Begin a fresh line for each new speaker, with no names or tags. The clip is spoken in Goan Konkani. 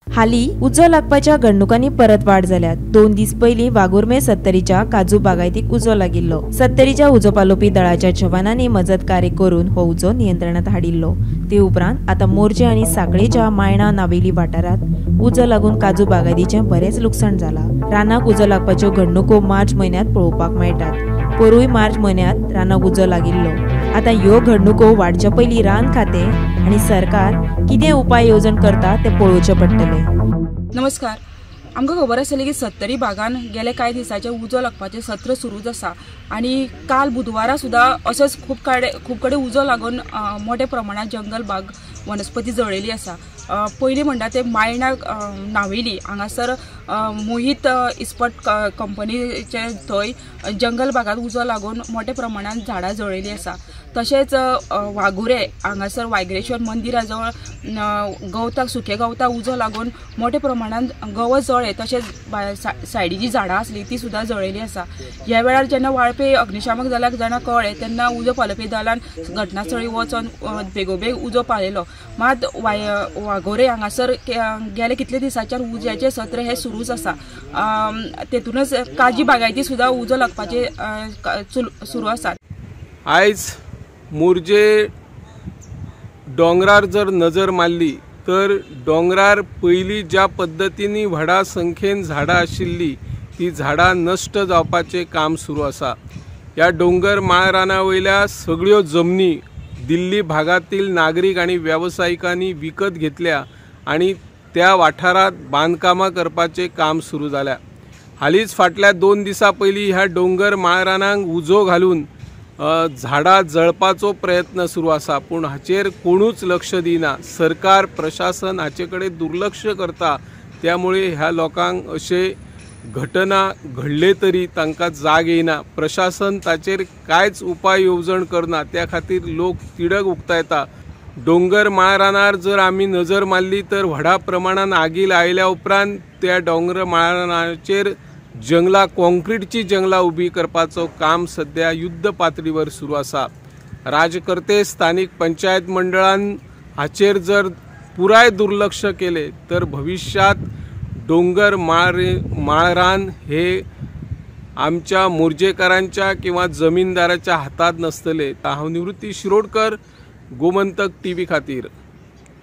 हाली उजो लागपाच्या घडणुकांनी परत वाड जाल्या. 2 दीस पयलीं वाघुर्मे सत्तरीच्या काजू बागायतीक उजो लागिल्लो. सत्तरीच्या उजो पालोवपी दळाच्या जवानांनी मजत कार्य करून हो उजो नियंत्रणात हाडिल्लो. ते उपरांत आतां मोरजे आनी सांखळेच्या मायणा नावेली वाठारांत उजो लागून काजू बागायतीचें बरेंच लुकसाण जालां. रानाक उजो लागपाच्यो घडणुको मार्च म्हयन्यांत पळोवपाक मेळटात. पोरूय मार्च म्हयन्यांत रानाक उजो लागिल्लो. आतां ह्यो घडणुको वाडच्या पयलीं रान खातें आनी सरकार कितें उपाय येवजण करता तें पळोवचें पडटलें.
नमस्कार, आमकां खबर आसतलें की सत्तरी भागान गेले कांय दिसांचें उजो लागपाचें सत्र सुरूच आसा आनी काल बुधवारा सुद्दां असोच खूब कडेन उजो लागून मोठ्या प्रमाणात जंगल बाग वनस्पती जळिल्ली आसा. पयलीं म्हणटा ते मायणा नावेली हांगासर मोहीत इस्पट कंपनीचे थंय जंगल भागात उजो लागून मोठ्या प्रमाणात झाडां जळिल्ली आसा. तशेंच वाघुरे हांगासर वायग्रेश्वर मंदिरा जवळ गवताक सुके गवताक उजो लागून मोठ्या प्रमाणात गवत जळ्ळें. तशेंच सायडीची झाडां आसली ती सुद्दां जळिल्ली आसा. ह्या वेळार जेन्ना वाळपे अग्निशामक दलाक जेन्ना कळ्ळें तेन्ना उजो पालोवपी दलान घटनास्थळी वचोन बेगोबेग उजो पालयलो. मात वाघोरे हांगासर गेले कितले दिसांच्यान उज्याचें सत्र हें सुरूच आसा. तेतूनच काजी बागायती सुद्दां उजो लागपाचें सुरू आसा.
आयज मोरजे दोंगरार जर नजर मारली तर दोंगरार पयलीं ज्या पद्दतींनी व्हडा संख्येन झाडां आशिल्ली ती झाडां नश्ट जावपाचें काम सुरू आसा. ह्या दोंगर माळराना वयल्या सगळ्यो जमनी दिल्ली भागातील नागरीक आनी वेवसायिकांनी विकत घेतल्या आनी त्या वाठारांत बांदकामां करपाचें काम सुरू जाल्या. हालींच फाटल्या 2 दिसां पयलीं ह्या दोंगर माळरानांक उजो घालून झाडां जळपाचो प्रयत्न सुरू आसा, पूण हाचेर कोणूच लक्ष दिना. सरकार प्रशासन हाचे कडेन दुर्लक्ष करता. त्यामुळे ह्या लोकांक अशे घटना घडले तरी तांकां जाग येयना. प्रशासन ताचेर कांयच उपाय येवजण करना. त्या खातीर लोक तिडक उक्तायता. दोंगर माळरानार जर आमी नजर मारली तर व्हडा प्रमाणान आगी लायल्या उपरांत त्या दोंगर माळरानाचेर जंगलां कॉन्क्रीटची जंगलां उबी करपाचो काम सद्या युद्ध पातळीवर सुरू आसा. राजकर्ते स्थानिक पंचायत मंडळान हाचेर जर पुराय दुर्लक्ष केलें तर भविष्यात दोंगर माळरान हे आमच्या मोरजेकारांच्या किंवा जमीनदाराच्या हातात नसतले. हांव निवृत्ती शिरोडकर, गोमंतक टीव्ही खातीर.